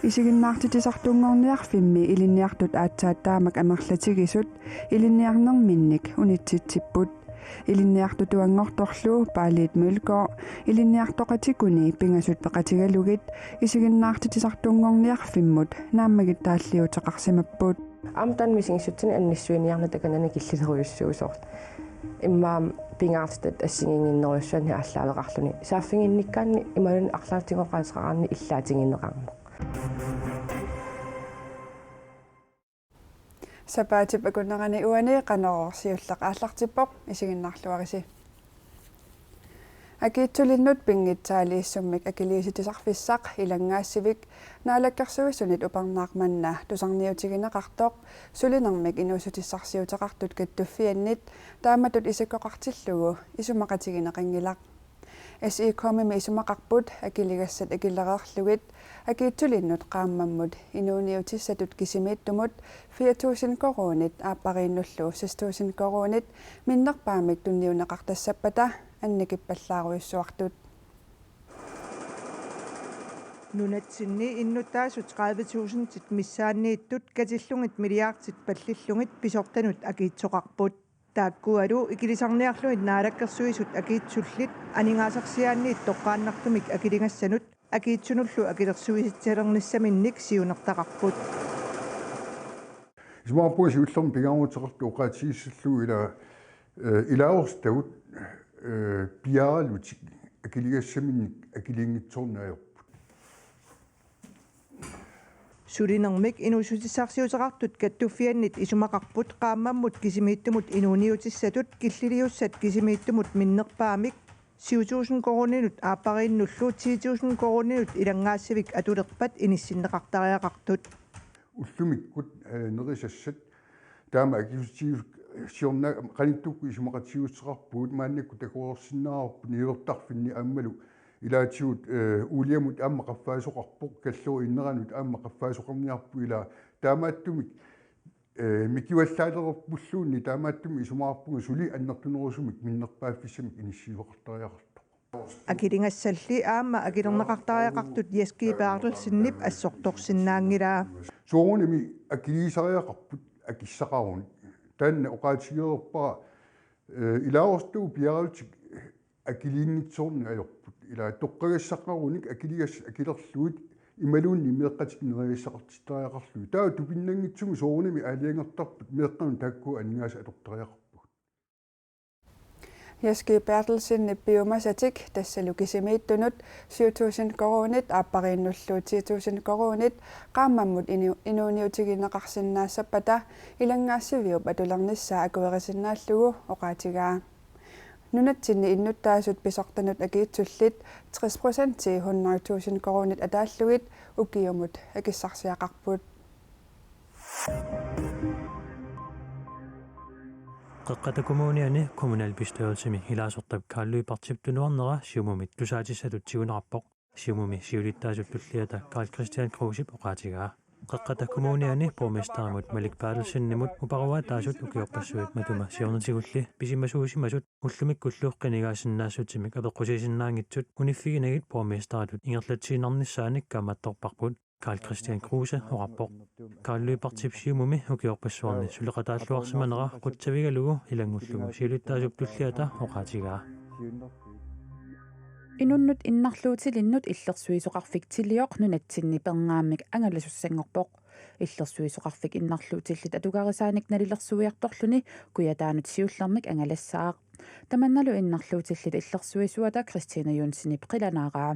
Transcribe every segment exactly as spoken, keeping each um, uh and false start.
Isiginnaartitsisartunngorniarfimmi ilinniartut aatsaat taamak amerlatigisut ilinniarnerminnik unitsitsipput. Ilinniartutuanngortorlu Paaliit Mølgaard ilinniartoqatikuni pingasut peqatigalugit isiginnaartitsisartunngorniarfimmut naammagittaalliuteqarsimapput. Aamma taanna misigissutsinik annissuiniarneq takanani killilerujussuusoq. Immaqa pingaartitat assigiinnginnerujussuanni aallaaveqarluni. Saaffiginnikkaanni imaluunniit arlaatigut oqaaseqaraanni illaatigineqarneq. Sapaatip akunnerani uani Qanorooq siulleq aallartippoq, isiginnaarluarisi. Akiitsulinnut pinngitsaaliissummik akiliisitsisarfissaq ilanngaassivik Naalakkersuisunit upernaaq manna tusarniutigineqartoq sulinermik inuussutissarsiuteqartut kattuffiannit taamatut isikkoqartillugu isumaqatigineqanngilaq. S I K-mimi isumaqarput akiligassat akilereerlugit akiitsulinnut qaammammut inuuniutissatut kisimiittumut fire tusind koruunit aappariinnullu seks tusind koruunit minnerpaamik tunniunneqartassappata annikippallaarujussuartut. Nunatsinni innuttaasut tredive tusindit missaanniittut katillugit milliardit pallillugit pisortanut akiitsoqarput. Taakkualu ikilisarniarlugit Naalakkersuisut akiitsullit aningaasarsiaanniit toqqaannartumik akiligassanut akiitsunullu akilersuisitsalernissaminnik siunertaqarput. Isumaqarpunga siullermik pingaaruteqartoq oqaatigissallugu ila, eh, ilaasortagut, eh, piaaralutik akiligassaminnik akiliinngitsoorneq ajorput. Sulinermik inuussutissarsiuteqartut kattuffiannit isumaqarput qaammammut kisimiittumut inuuniutissatut killiliussat kisimiittumut minnerpaamik syv tusind koruuninut aappariinnullu ti tusind koruuninut ilanngaassivik atulerpat inissinneqartariaqartut. Ullumikkut, eh, nerisassat taama akisutigiissiorna qanittukkut isumaqatigiissuteqarpugut, maannakkut takoreersinnaavarput niuertarfinni aammalu ilaatigut, eh, uuliamut aamma qaffaasoqarpoq, kallerup inneranut aamma qaffaasoqarniarpoq, ila taamaattumik, eh, mikivallaalereerpulluunniit taamaattumik isumaqarpunga suli annertunerusumik minnerpaaffissamik inissiisoqartariaqartoq. Akiligassalli aamma akilerneqartariaqartut Jess G. Berthelsenip assortorsinnaanngilaa. Soorunami akiliisariaqarput akissaqarunik. Taanna oqaatigereerpara, eh, ilaasortagut piaaralutik akiliinngitsoorneq ajorput. Ila toqqagassaqarunik akiligassat akilerlugit imaluunniit meeqqatik nerisassaqartittariaqarlugit. Taava tupinnanngitsumik soorunami aalajangertarput meeqqanut taakku aningaasat atortariaqarpagut. Jess G. Berthelsenip piumasatik tassalu kisimiittunut syv tusind koruunit aappariinnullu ti tusind koruunit qaammammut inu-, inuuniutigineqarsinnaassappata ilanngaassiviup atulernissaa akuerisinnaallugu oqaatigaa. Nunatsinni innuttaasut pisortanut akiitsullit tres procenti hundrede tusind koruunit ataallugit ukiumut akissarsiaqarput. Qeqqata Kommuniani kommunalbestyrelsimi ilaasortap Karl Lyberthip tunuarnera Siumumit tusaatissatut tiguneqarpoq. Siumumi siulittaasup tulliata Karl-Kristian Krusep oqaatigaa. Qeqqata Kommuniani borgmesterimut Malik Berthelsenimut uparuaataasut ukiorpassuit matuma siornatigulli pisimasuusimasut ullumikkullu qinigaasinnaassutsimik apeqqusiisinnaanngitsut uniffiginagit borgmesteritut ingerlatsiinnarnissaanik kaammattorparput, Karl-Kristian Kruse oqarpoq. Karl Lyberthip Siumumi ukiorpassuarni suleqataalluarsimanera qutsavigalugu ilanngullugu siulittaasup tulliata oqaatigaa. Inunnut innarluutilinnut illersuisoqarfik Tilioq nunatsinni pernaammik angalasussanngorpoq. Illersuisoqarfik innarluutillit atugarisaanik nalilersuiartorluni Kujataanut siullermik angalassaaq. Tamannalu innarluutillit illersuisuata Christine Johnsenip qilanaaraa.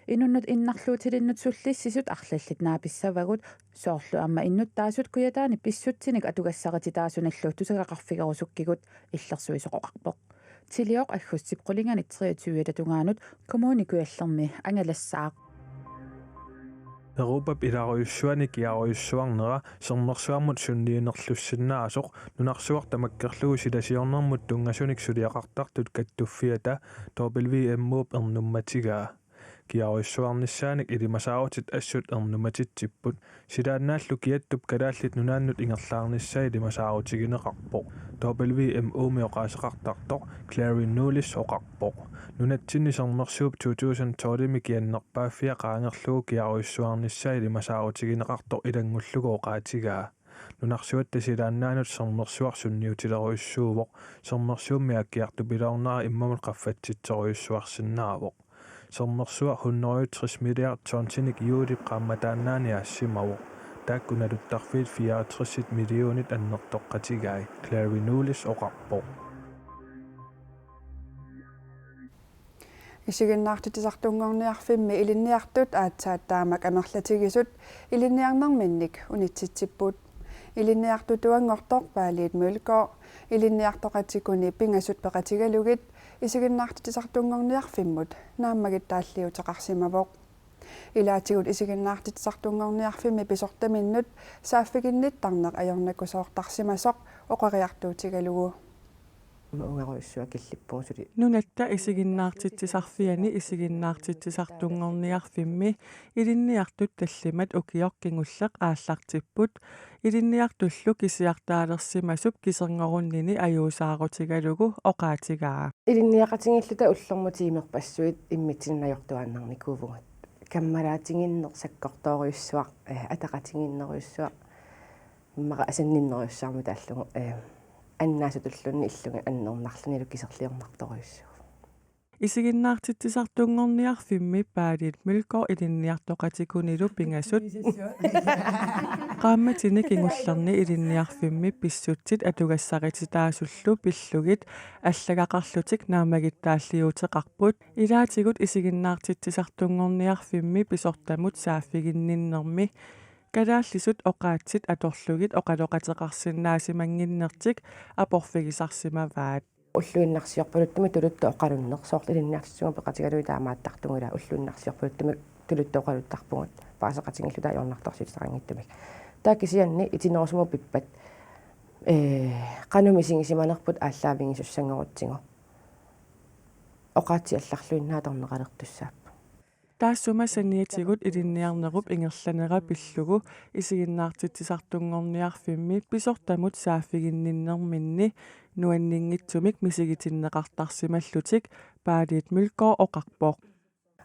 Inunnut innarluutilinnut sullissisut arlallit naapissavagut, soorlu aamma innuttaasut Kujataani pissutsinik atugassarititaasunillu tusagaqarfigerusukkigut, illersuisoq oqarpoq. Tilioq aggustip qulinganit treogtyve-ta tungaanut Kommune Kujallermi angalassaaq. Europap ilaarujussuani kiarujussuarnera sermersuarmut sunniunerlussinnaasoq nunarsuaq tamakkerlugu silasiornermut tunngasunik suliaqartartut kattuffiata W M O-p ernummatigaa. Kiarujussuarnissaanik ilimasaarutit assut ernumatitsipput. Silaannaallu kiattup Kalaallit Nunaannut ingerlaarnissaa ilimasaarutigineqarpoq, W M O-mi oqaaseqartartoq Clary Nulis oqarpoq. Nunatsinni Sermersuup to tusind tolv-imi kiannerpaaffia qaangerlugu kiarujussuarnissaa ilimasaarutigineqartoq ilanngullugu oqaatigaa. Nunarsuatta silaannaanut Sermersuaq sunniutilerujussuuvoq, Sermersuummi aakkiartupiloornera immamut qaffatsitsorujussuarsinnaavoq. Sermersuaq hundrede tres milliard tonsinik juulip qaammataannaani aassimavoq. Taakku naluttarfiit fireogtres millionit annertoqatigai, Clary Nulis oqarpoq. Isiginnaartitsisartunngorniarfimmi ilinniartut aatsaat taamak amerlatigisut ilinniarnerminnik unitsitsipput. Ilinniartutuanngortoq Paaliit Mølgaard ilinniartoqatikuni pingasut peqatigalugit isiginnaartitsisartunngorniarfimmut naammagittaalliuteqarsimavoq. Ilaatigut isiginnaartitsisartunngorniarfimmi pisortaminnut saaffiginnittarneq ajornakusoortarsimasoq oqariartuutigalugu. Ungarujussuaq killippugut suli. Nunatta isiginnaartitsisarfiani isiginnaartitsisartunngorniarfimmi ilinniartut tallimat ukioq kingulleq aallartipput, ilinniartullu kisiartaalersimasup kiserngorunnini ajuusaarutigalugu oqaatigaa. Ilinniaqatigiilluta ullormut tiimerpassuit immitsinnut najortuaannarnikuuvugut. Kammalaatiginneq sakkortoorujussuaq, eh, ataqatigiinnerujussuaq, immaqa asanninnerujussuarmik taallugu, eh, annaasutulluunniit illugit annernarlunilu kiserliornartorujussuuvoq. Isiginnaartitsisartunngorniarfimmi Paaliit Mølgaard ilinniartoqatikunilu pingasut qaammatini kingullerni ilinniarfimmi pissutsit atugassarititaasullu pillugit allagaqarlutik naammagittaalliuuteqarput. Ilaatigut isiginnaartitsisartunngorniarfimmi pisortamut saaffiginninnermi kalaallisut oqaatsit atorlugit oqaloqateqarsinnaasimannginnertik aporfigisarsimavaat. Ulluinnarsiorpaluttumik tuluttut oqalunneq, soorlu ilinniartitsigut peqatigalugit taamaattartunngilaq, ulluinnarsiorpaluttumik tuluttut oqaluttarpugut paaseqatigiilluta ajornartorsiuteqanngitsumik. Taava kisianni itinerusumut pippat, ee, qanoq misigisimanerput aallaavigisussanngorutsigit. Oqaatsit allarluinnaat atorneqalertussaapput. Taassuma saniatigut ilinniarnerup ingerlanera pillugu isiginnaartitsisartunngorniarfimmi pisortamut saaffiginninnerminni nuanninngitsumik misigitinneqartarsimallutik Paaliit Mølgaard oqarpoq.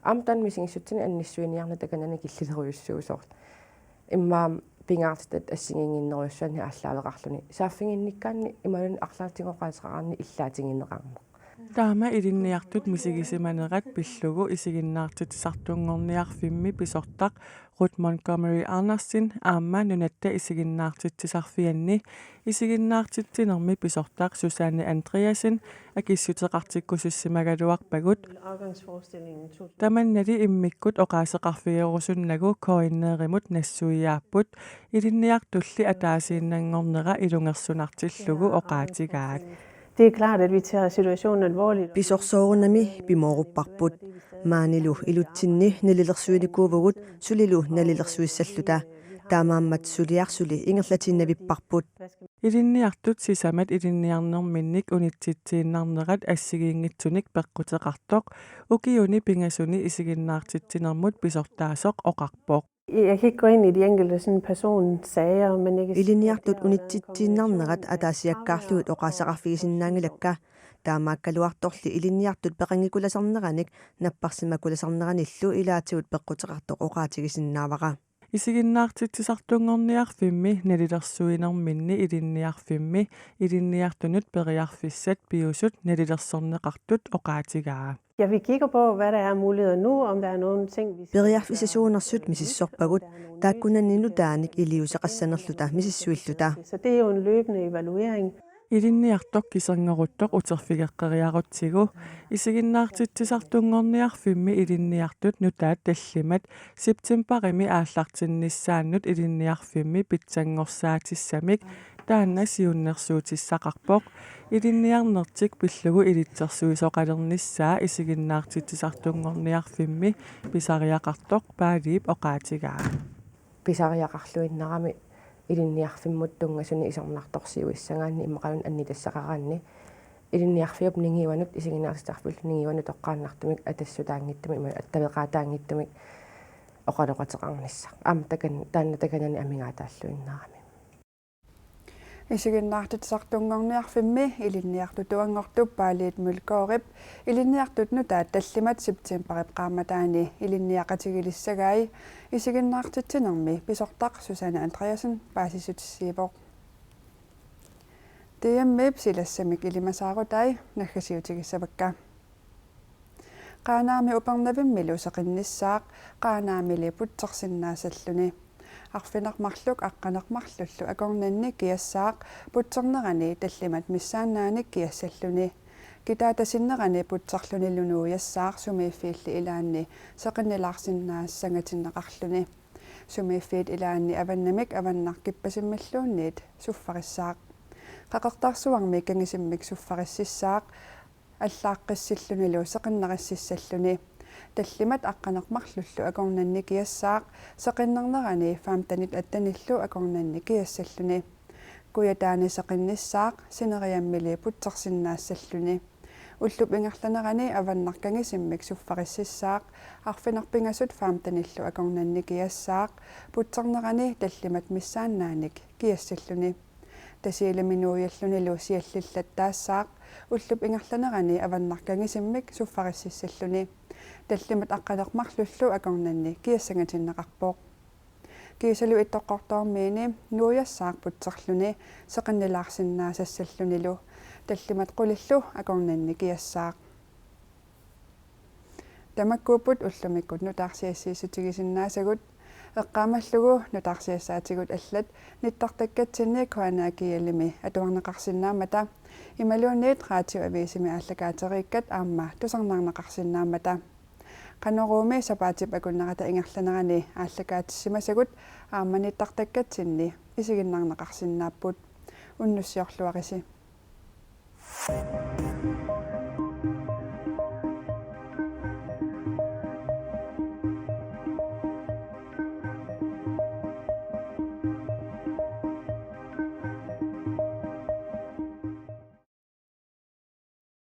Aamma taanna misigissutsinik annissuiniarneq takanani killilerujussuusoq. Immaqa pingaartitat assigiinnginnerujussuanni aallaaveqarluni saaffiginnikkaanni imaluunniit arlaatigut oqaaseqaraanni illaatigineqarneq. Taama ilinniartut misigisimanerat pillugu isiginnaartitsisartunngorniarfimmi pisortaq Ruth Montgomery Andersen aamma Nunatta Isiginnaartitsisarfianni isiginnaartitsinermi pisortaq Susanne Andreasen akissuteqartikkusussimagaluarpagut. Tamannali immikkut oqaaseqarfigerusunnagu K N R-imut nassuiaapput ilinniartulli ataasiinnanngornera ilungersunartillugu oqaatigaat. Det er klart, at vi tager situationen alvorligt. Pisorsoorunami pimoorupparput. Maanilu ilutsinni nalilersuinikuuvugut sulilu nalilersuissalluta. Taamaammat suliarsuli ingerlatiinnavipparput. Ilinniartut sisamat ilinniarnerminnik unitsitsiinnarnerat assigiinngitsunik peqquteqartoq ukiuni pingasuni isiginnaartitsinermut pisortaasoq oqarpoq. Jeg kan ikke gå ind i de enkelte sådan personsager, men jeg kan sige, at det har været en kombination af... Ilinniartut unitsitsiinnarnerat ataasiakkaarlugit oqaaseqarfigisinnaanngilakka. Taamaakkaluartorli ilinniartut peqanngikkulasarneranik napparsimakkulasarneranillu ilaatigut peqquteqartoq oqaatigisinnaavara. Isiginnaartitsisartunngorniarfimmi nalilersuinerminni ilinniarfimmi ilinniartunut periarfissat piusut nalilersorneqartut oqaatigaa. Ja, vi kigger på, hvad der er af muligheder nu, om der er nogle ting, vi skal... Periarfissasuunersut misissorpagut, taakkunani nutaanik iliuuseqassanerluta misissuilluta. Så det er jo en løbende evaluering. Ilinniartoq kiserngoruttoq uterfigeqqeriarutsigu isiginnaartitsisartunngorniarfimmi ilinniartut nutaat tallimat septembarimi aallartinnissaannut ilinniarfimmi pitsanngorsaatissaminik taanna siunnersuutissaqarpoq. Ilinniarnertik pillugu ilitsersuisoqalernissaa isiginnaartitsisartunngorniarfimmi pisariaqartoq Paaliip oqaatigaa. Pisariaqarluinnarami ilinniarfimmut tunngasunik isornartorsiuissagaanni immaqaluunniit annitassaqaraanni Ilinniarfiup ningiuanut isiginnaartitsisarfiullu ningiuanut toqqaannartumik atassutaanngitsumik ima attaveqaataanngitsumik oqaloqateqarnissaq. Aamma takan-, taanna takanani amigaataalluinnarami. Isiginnaartitsisartunngorniarfimmi ilinniartutuanngortup Paaliit Mølgaardip ilinniartut nutaat tallimat septembarip qaammataani ilinniaqatigilissagai isiginnaartitsinermi pisortaq Susanne Andreasen paasissutissiivoq. D M-ip silassamik ilimasaarutai naggasiutigissavakka. Qaanaami Upernavimmilu seqinnissaaq Qaanaamili putsersinnaassalluni. Arfineq-marluk aqqaneq-marlullu akornanni kiassaaq putsernerani tallimat missaannaanik kiassalluni. Kitaata sinnerani putserlunilu nuujassaaq sumiiffiilli ilaanni seqinnilaarsinnaassangatinneqarluni. Sumiiffiit ilaanni avannamik avannarkippasimmilluunniit suffarissaaq. Qaqertarsuarmi kangisimmik suffarississaaq allaaqqissillunilu seqinnerississalluni. Tallimat aqqaneq-marlullu akornanni kiassaaq seqinnernerani femtenit attenillu akornanni kiassalluni. Kujataani seqinnissaaq sineriammili putsersinnaassalluni. Ullup ingerlanerani avannarkangisimmik suffarississaaq arfineq-pingasut femtenillu akornanni kiassaaq putsernerani tallimat missaannaanik kiassalluni. Tasiilami nuujallunilu siallillattaassaaq ullup ingerlanerani avannarkangisimmik suffarississalluni. Tallimat aqqaneq-marlullu akornanni kiassangatinneqarpoq. Kiisalu Ittoqqortoormiini nuujassaaq putserluni seqinnilaarsinnaasassallunilu. Tallimat qulillu akornanni kiassaaq. Tamakkuupput ullumikkut nutaarsiassiissutigisinnaasagut. Eqqaamallugu nutaarsiassaatigut allat nittartakkatsinni K N R G L-imi atuarneqarsinnaammata imaluunniit Radioavisimi aallakaateriikkat aamma tusarnaarneqarsinnaammata. Qanoruumi sapaatip akunnerata ingerlanerani aallakaatissimasagut aamma nittartakkatsinni isiginnaarneqarsinnaapput. Unnussiorluarisi.